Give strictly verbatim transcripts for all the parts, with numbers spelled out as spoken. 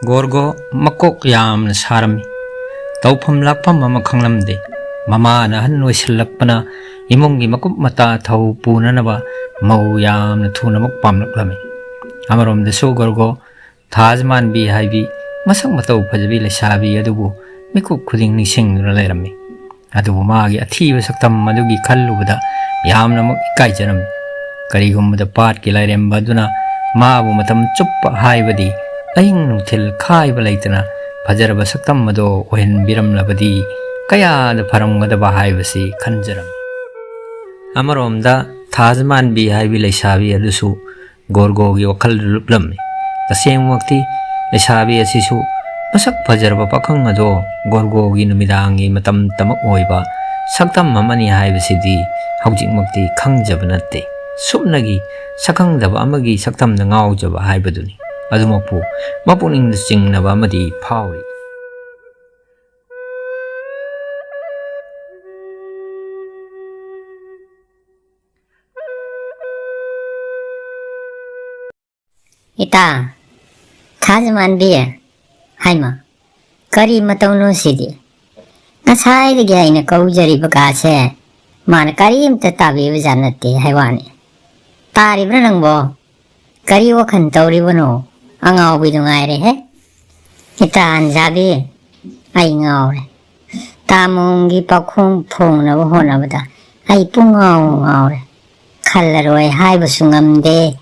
ꯒꯣꯔꯒꯣ ꯃꯀꯣꯛ ꯌꯥꯝꯅ ꯁꯥꯔꯝꯃꯤ꯫ ꯇꯧꯐꯝ ꯂꯥꯛꯐꯝ ꯑꯃ ꯈꯪꯂꯝꯗꯦ꯫ ꯃꯃꯥꯅ ꯑꯍꯟ ꯑꯣꯏꯁꯤꯜꯂꯛꯄꯅ ꯏꯃꯨꯡꯒꯤ ꯃꯀꯨꯞ ꯃꯇꯥ ꯊꯧ ꯄꯨꯅꯅꯕ ꯃꯧ ꯌꯥꯝꯅ ꯊꯨꯅꯃꯛ ꯄꯥꯝꯂꯛꯂꯝꯃꯤ꯫ ꯑꯃꯔꯣꯝꯗꯁꯨ ꯒꯣꯔꯒꯣ ꯊꯥꯖ ꯃꯥꯟꯕꯤ ꯍꯥꯏꯕꯤ ꯃꯁꯛ ꯃꯇꯧ ꯐꯖꯕꯤ ꯂꯩꯁꯥꯕꯤ ꯑꯗꯨꯕꯨ ꯃꯤꯀꯨꯞ ꯈꯨꯗꯤꯡ ꯅꯤꯡꯁꯤꯡꯗꯨꯅ ꯂꯩꯔꯝꯃꯤ꯫ ꯑꯗꯨꯕꯨ ꯃꯥꯒꯤ ꯑꯊꯤꯕ ꯁꯛꯇꯝ ꯑꯗꯨꯒꯤ ꯈꯜꯂꯨꯕꯗ ꯌꯥꯝꯅꯃꯛ ꯏꯀꯥꯏꯖꯔꯝꯃꯤ꯫ ꯀꯔꯤꯒꯨꯝꯕꯗ ꯄꯥꯠꯀꯤ ꯂꯥꯏꯔꯦꯝꯕ ꯑꯗꯨꯅ ꯃꯥꯕꯨ ꯃꯇꯝ ꯆꯨꯞꯄ, ꯍꯥꯏꯕꯗꯤ ꯑꯍꯤꯡ ꯅꯨꯡꯊꯤꯜ ꯈꯥꯏꯕ ꯂꯩꯇꯅ ꯐꯖꯔꯕ ꯁꯛꯇꯝ ꯑꯗꯨ ꯑꯣꯏꯍꯟꯕꯤꯔꯝꯂꯕꯗꯤ ꯀꯌꯥꯗ ꯐꯔꯝꯒꯗꯕ ꯍꯥꯏꯕꯁꯤ ꯈꯟꯖꯔꯝꯃꯤ꯫ ꯑꯃꯔꯣꯝꯗ ꯊꯥꯖ ꯃꯥꯟꯕꯤ ꯍꯥꯏꯕꯤ ꯂꯩꯁꯥꯕꯤ ꯑꯗꯨꯁꯨ ꯒꯣꯔꯒꯣꯒꯤ ꯋꯥꯈꯜꯗ ꯂꯨꯞꯂꯝꯃꯤ꯫ ꯇꯁꯦꯡꯃꯛꯇꯤ ꯂꯩꯁꯥꯕꯤ ꯑꯁꯤꯁꯨ ꯃꯁꯛ ꯐꯖꯔꯕ ꯄꯥꯈꯪ ꯑꯗꯣ ꯒꯣꯔꯒꯣꯒꯤ ꯅꯨꯃꯤꯗꯥꯡꯒꯤ ꯃꯇꯝꯇꯃꯛ ꯑꯣꯏꯕ ꯁꯛꯇꯝ ꯑꯃꯅꯤ ꯍꯥꯏꯕꯁꯤꯗꯤ ꯍꯧꯖꯤꯛꯃꯛꯇꯤ ꯈꯪꯖꯕ ꯅꯠꯇꯦ꯫ ꯁꯨꯞꯅꯒꯤ ꯁꯛꯈꯪꯗꯕ ꯑꯃꯒꯤ ꯁꯛꯇꯝꯗ ꯉꯥꯎꯖꯕ ꯍꯥꯏꯕꯗꯨꯅꯤ꯫ ꯑꯗꯨꯃꯛꯄꯨ ꯃꯄꯨꯛꯅꯤꯡꯗ ꯆꯤꯡꯅꯕ ꯑꯃꯗꯤ ꯐꯥꯎꯔꯤ꯫ ꯏꯇꯥ, ꯊꯥꯖ ꯃꯥꯟꯕꯤ, ꯍꯥꯏꯃ, ꯀꯔꯤ ꯃꯇꯧꯅꯣ ꯁꯤꯗꯤ? ꯉꯁꯥꯏꯗꯒꯤ ꯑꯩꯅ ꯀꯧꯖꯔꯤꯕ ꯀꯥꯁꯦ ꯃꯥꯅ ꯀꯔꯤꯝꯇ ꯇꯥꯕꯤꯕꯖꯥꯠ ꯅꯠꯇꯦ ꯍꯥꯏ ꯋꯥꯅꯤ꯫ ꯇꯥꯔꯤꯕ꯭ꯔꯥ ꯅꯪꯕꯣ? ꯀꯔꯤ ꯋꯥꯈꯜ ꯇꯧꯔꯤꯕꯅꯣ? ꯑꯉꯥꯎꯕꯤꯗꯨ ꯉꯥꯏꯔꯦꯍꯦ꯫ ꯏꯇꯥ ꯑꯟꯖꯥꯕꯤ, ꯑꯩ ꯉꯥꯎꯔꯦ꯫ ꯇꯥꯃꯣꯝꯒꯤ ꯄꯥꯈꯣꯡ ꯐꯣꯡꯅꯕ ꯍꯣꯠꯅꯕꯗ ꯑꯩ ꯄꯨꯡꯉꯥꯎ ꯉꯥꯎꯔꯦ꯫ ꯈꯜꯂꯔꯣꯏ ꯍꯥꯏꯕꯁꯨ ꯉꯝꯗꯦ꯫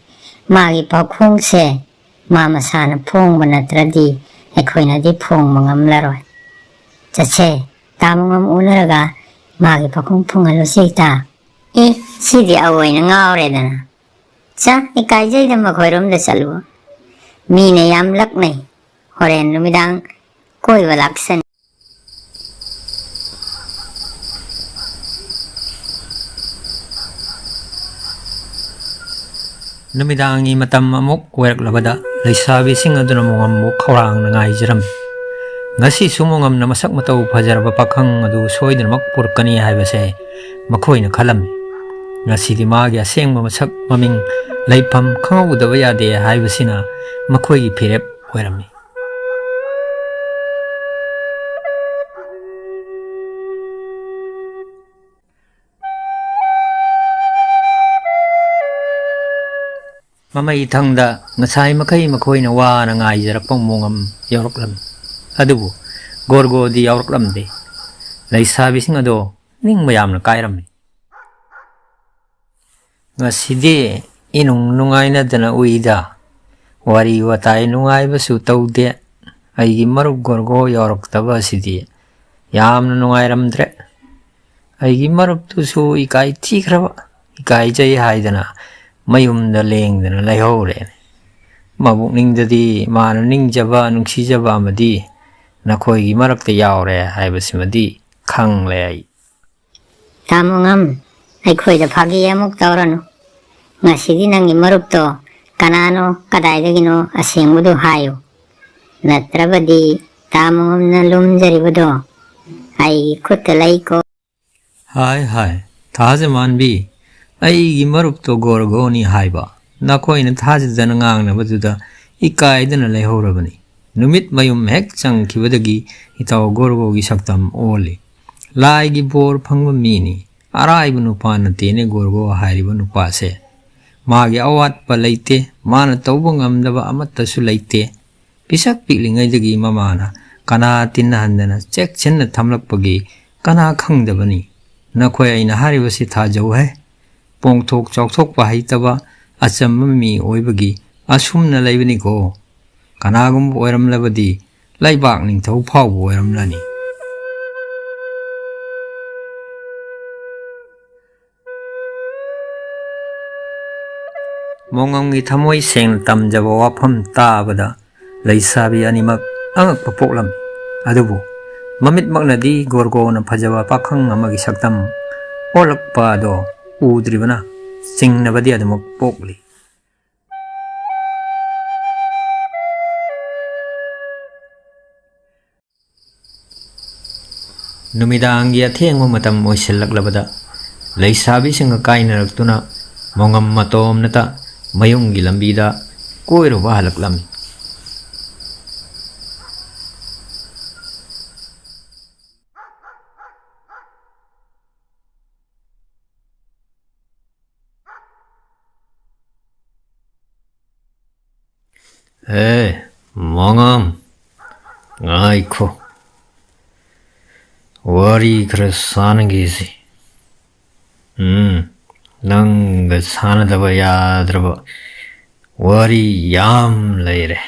ꯃꯥꯒꯤ ꯄꯥꯈꯣꯡꯁꯦ ꯃꯥ ꯃꯁꯥꯅ ꯐꯣꯡꯕ ꯅꯠꯇ꯭ꯔꯗꯤ ꯑꯩꯈꯣꯏꯅꯗꯤ ꯐꯣꯡꯕ ꯉꯝꯂꯔꯣꯏ꯫ ꯆꯠꯁꯦ, ꯇꯥꯃꯣꯝ ꯎꯅꯔꯒ ꯃꯥꯒꯤ ꯄꯥꯈꯣꯡ ꯐꯣꯡꯍꯜꯂꯨꯁꯦ ꯏꯇꯥ꯫ ꯑꯦ, ꯁꯤꯗꯤ ꯑꯑꯣꯏꯅ ꯉꯥꯎꯔꯦꯗꯅ꯫ ꯆꯥ, ꯏꯀꯥꯏꯖꯩꯗ ꯃꯈꯣꯏꯔꯣꯝꯗ ꯆꯠꯂꯨ꯫ ꯃꯤꯅ ꯌꯥꯝ ꯂꯛꯅꯩ꯫ ꯍꯣꯔꯦꯟ ꯅꯨꯃꯤꯗꯥꯡ ꯀꯣꯏꯕ ꯂꯥꯛꯁꯅꯤ꯫ ꯅꯨꯃꯤꯗꯥꯡꯒꯤ ꯃꯇꯝ ꯑꯃꯨꯛ ꯑꯣꯏꯔꯛꯂꯕꯗ ꯂꯩꯁꯥꯕꯤꯁꯤꯡ ꯑꯗꯨꯅ ꯃꯣꯉꯝꯕꯨ ꯈꯧꯔꯥꯡꯅ ꯉꯥꯏꯖꯔꯝꯃꯤ꯫ ꯉꯁꯤꯁꯨ ꯃꯣꯉꯝꯅ ꯃꯁꯛ ꯃꯇꯧ ꯐꯖꯔꯕ ꯄꯥꯈꯪ ꯑꯗꯨ ꯁꯣꯏꯗꯅꯃꯛ ꯄꯨꯔꯛꯀꯅꯤ ꯍꯥꯏꯕꯁꯦ ꯃꯈꯣꯏꯅ ꯈꯜꯂꯝꯃꯤ꯫ ꯉꯁꯤꯗꯤ ꯃꯥꯒꯤ ꯑꯁꯦꯡꯕ ꯃꯁꯛ ꯃꯃꯤꯡ ꯂꯩꯐꯝ ꯈꯪꯍꯧꯗꯕ ꯌꯥꯗꯦ ꯍꯥꯏꯕꯁꯤꯅ ꯃꯈꯣꯏꯒꯤ ꯐꯤꯔꯦꯞ ꯑꯣꯏꯔꯝꯃꯤ꯫ ꯃꯃꯩ ꯊꯪꯗ ꯉꯁꯥꯏ ꯃꯈꯩ ꯃꯈꯣꯏꯅ ꯋꯥꯅ ꯉꯥꯏꯖꯔꯛꯄ ꯃꯣꯉꯝ ꯌꯥꯎꯔꯛꯂꯝꯃꯤ꯫ ꯑꯗꯨꯕꯨ ꯒꯣꯔꯒꯣꯗꯤ ꯌꯥꯎꯔꯛꯂꯝꯗꯦ꯫ ꯂꯩꯁꯥꯕꯤꯁꯤꯡ ꯑꯗꯣ ꯅꯤꯡꯕ ꯌꯥꯝꯅ ꯀꯥꯏꯔꯝꯃꯤ꯫ "ꯉꯁꯤꯗꯤ ꯏꯅꯨꯡ ꯅꯨꯡꯉꯥꯏꯅꯗꯅ ꯎꯏꯗ꯫ ꯋꯥꯔꯤ ꯋꯥꯇꯥꯏ ꯅꯨꯡꯉꯥꯏꯕꯁꯨ ꯇꯧꯗꯦ꯫ ꯑꯩꯒꯤ ꯃꯔꯨꯞ ꯒꯣꯔꯒꯣ ꯌꯥꯎꯔꯛꯇꯕ ꯑꯁꯤꯗꯤ ꯌꯥꯝꯅ ꯅꯨꯡꯉꯥꯏꯔꯝꯗ꯭ꯔꯦ꯫ ꯑꯩꯒꯤ ꯃꯔꯨꯞꯇꯨꯁꯨ ꯏꯀꯥꯏ ꯊꯤꯈ꯭ꯔꯕ, ꯏꯀꯥꯏꯖꯩ ꯍꯥꯏꯗꯅ ꯃꯌꯨꯝꯗ ꯂꯦꯡꯗꯅ ꯂꯩꯍꯧꯔꯦ꯫ ꯃꯕꯨꯛꯅꯤꯡꯗꯗꯤ ꯃꯥꯅ ꯅꯤꯡꯖꯕ, ꯅꯨꯡꯁꯤꯖꯕ ꯑꯃꯗꯤ ꯅꯈꯣꯏꯒꯤ ꯃꯔꯛꯇ ꯌꯥꯎꯔꯦ ꯍꯥꯏꯕꯁꯤꯃꯗꯤ ꯈꯪꯂꯦ ꯑꯩ꯫" "ꯇꯥꯃꯣꯉꯝ, ꯑꯩꯈꯣꯏꯗ ꯐꯥꯒꯤ ꯑꯃꯨꯛ ꯇꯧꯔꯅꯨ꯫ ꯉꯁꯤꯗꯤ ꯅꯪꯒꯤ ꯃꯔꯨꯞꯇꯣ ꯀꯅꯥꯅꯣ, ꯀꯗꯥꯏꯗꯒꯤꯅꯣ, ꯑꯁꯦꯡꯕꯗꯨ ꯍꯥꯏꯌꯨ꯫ ꯅꯠꯇ꯭ꯔꯕꯗꯤ ꯇꯥꯃꯣꯉꯝꯅ ꯂꯨꯝꯖꯔꯤꯕꯗꯣ ꯑꯩꯒꯤ ꯈꯨꯠꯇ ꯂꯩꯀꯣ꯫" "ꯍꯥꯏ, ꯍꯥꯏ, ꯊꯥꯖꯃꯥꯟꯕꯤ, ꯑꯩꯒꯤ ꯃꯔꯨꯞꯇꯣ ꯒꯣꯔꯒꯣꯅꯤ ꯍꯥꯏꯕ꯫ ꯅꯈꯣꯏꯅ ꯊꯥꯖꯗꯅ ꯉꯥꯡꯅꯕꯗꯨꯗ ꯏꯀꯥꯏꯗꯅ ꯂꯩꯍꯧꯔꯕꯅꯤ꯫ ꯅꯨꯃꯤꯠ ꯃꯌꯨꯝ ꯍꯦꯛ ꯆꯪꯈꯤꯕꯗꯒꯤ ꯏꯇꯥꯎ ꯒꯣꯔꯒꯣꯒꯤ ꯁꯛꯇꯝ ꯑꯣꯜꯂꯤ꯫ ꯂꯥꯏꯒꯤ ꯕꯣꯔ ꯐꯪꯕ ꯃꯤꯅꯤ꯫ ꯑꯔꯥꯏꯕ ꯅꯨꯄꯥ ꯅꯠꯇꯦꯅꯦ ꯒꯣꯔꯒꯣ ꯍꯥꯏꯔꯤꯕ ꯅꯨꯄꯥꯁꯦ꯫ ꯃꯥꯒꯤ ꯑꯋꯥꯠꯄ ꯂꯩꯇꯦ, ꯃꯥꯅ ꯇꯧꯕ ꯉꯝꯗꯕ ꯑꯃꯠꯇꯁꯨ ꯂꯩꯇꯦ꯫ ꯄꯤꯁꯛ ꯄꯤꯛꯂꯤꯉꯩꯗꯒꯤ ꯃꯃꯥꯅ ꯀꯅꯥ ꯇꯤꯟꯅꯍꯟꯗꯅ ꯆꯦꯛꯁꯤꯟꯅ ꯊꯝꯂꯛꯄꯒꯤ ꯀꯅꯥ ꯈꯪꯗꯕꯅꯤ꯫ ꯅꯈꯣꯏ ꯑꯩꯅ ꯍꯥꯏꯔꯤꯕꯁꯤ ꯊꯥꯖꯧꯍꯦ꯫ ꯄꯣꯡꯊꯣꯛ ꯆꯥꯎꯊꯣꯛꯄ ꯍꯩꯇꯕ ꯑꯆꯝꯕ ꯃꯤ ꯑꯣꯏꯕꯒꯤ ꯑꯁꯨꯝꯅ ꯂꯩꯕꯅꯤꯀꯣ꯫ ꯀꯅꯥꯒꯨꯝꯕ ꯑꯣꯏꯔꯝꯂꯕꯗꯤ ꯂꯩꯕꯥꯛ ꯅꯤꯡꯊꯧ ꯐꯥꯎꯕ ꯑꯣꯏꯔꯝꯂꯅꯤ꯫" ꯃꯣꯉꯝꯒꯤ ꯊꯃꯣꯏ ꯁꯦꯡꯅ ꯇꯝꯖꯕ ꯋꯥꯐꯝ ꯇꯥꯕꯗ ꯂꯩꯁꯥꯕꯤ ꯑꯅꯤꯃꯛ ꯑꯉꯛꯄ ꯄꯣꯛꯂꯝꯃꯤ꯫ ꯑꯗꯨꯕꯨ ꯃꯃꯤꯠꯃꯛꯅꯗꯤ ꯒꯣꯔꯒꯣꯅ ꯐꯖꯕ ꯄꯥꯈꯪ ꯑꯃꯒꯤ ꯁꯛꯇꯝ ꯑꯣꯜꯂꯛꯄ ꯑꯗꯣ ꯎꯗ꯭ꯔꯤꯕꯅ ꯆꯤꯡꯅꯕꯗꯤ ꯑꯗꯨꯃꯛ ꯄꯣꯛꯂꯤ꯫ ꯅꯨꯃꯤꯗꯥꯡꯒꯤ ꯑꯊꯦꯡꯕ ꯃꯇꯝ ꯑꯣꯏꯁꯤꯜꯂꯛꯂꯕꯗ ꯂꯩꯁꯥꯕꯤꯁꯤꯡꯒ ꯀꯥꯏꯅꯔꯛꯇꯨꯅ ꯃꯣꯉꯝ ꯃꯇꯣꯝꯅꯇ ꯃꯌꯨꯝꯒꯤ ꯂꯝꯕꯤꯗ ꯀꯣꯏꯔꯨꯕ ꯍꯜꯂꯛꯂꯝꯃꯤ꯫ ꯑꯦ, ꯃꯉꯥꯝ, ꯉꯥꯏꯈꯣ꯫ ꯋꯥꯔꯤ ꯈꯔ ꯁꯥꯟꯅꯒꯦꯁꯤ꯫ ꯎꯝ, ꯅꯪꯒ ꯁꯥꯟꯅꯗꯕ ꯌꯥꯗ꯭ꯔꯕ ꯋꯥꯔꯤ ꯌꯥꯝ ꯂꯩꯔꯦ꯫